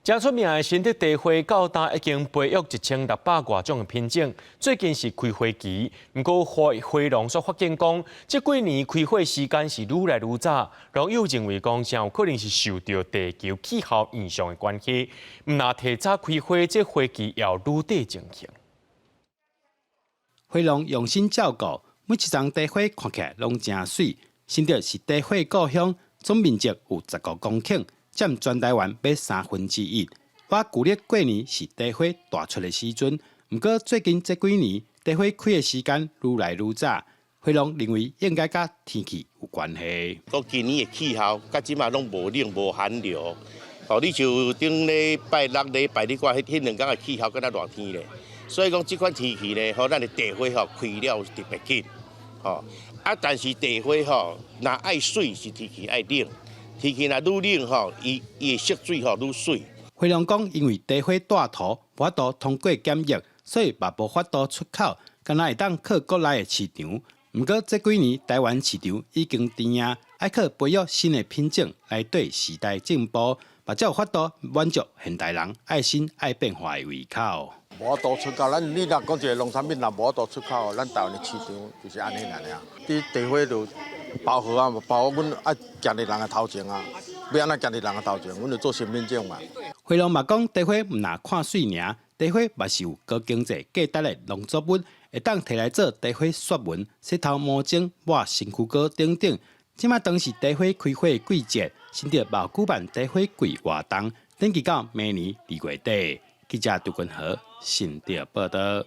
誠出名的新竹茶花到今已經培育1600外種的品種，最近是開花期。毋過花花農煞發現講，這幾年開花時間是愈來愈早。農友認為講，誠有可能是受著地球氣候現象的關係，毋但提早開花，這花期也愈短情形。花農用心照顧，每一叢茶花看起來攏誠媠。新竹是茶花故鄉，總面積有15公頃，佔全台灣欲1/3。倚舊曆過年是茶花大出的時陣，毋過最近這幾年茶花開的時間愈來愈早。花農認為應該佮天氣有關係。講今年的氣候，佮這馬攏無冷無寒流。哦，你像頂禮拜六、禮拜你看彼2天的氣候敢若熱天咧，所以講這款天氣呢，予咱的茶花吼開了特別緊。吼，啊，但是茶花吼，若愛媠是天氣愛冷。天氣若愈冷吼，伊伊的色水吼愈媠。花農講，因為茶花帶土無法度通過檢疫，所以嘛無法度出口，敢若會當靠國內的市場。毋過這幾年台灣市場已經甜啊，愛靠培育新的品種來綴時代進步，嘛才有法度滿足現代人愛新愛變化的胃口。無法度出口，咱你若講一個農產品若無法度出口，咱台灣的市場就是按呢爾爾。佇茶花就飽和啊，飽和，阮愛行佇人的頭前啊，欲按怎行佇人的頭前，阮就做新品種嘛。花農嘛講，茶花毋但看媠爾，茶花嘛是有高經濟價值的農作物，會當提來做茶花雪紋、洗頭毛精、抹身軀膏等等。這馬當是茶花開花的季節，新竹嘛有舉辦茶花季活動，登記到明年2月底。記者杜君和新竹報導。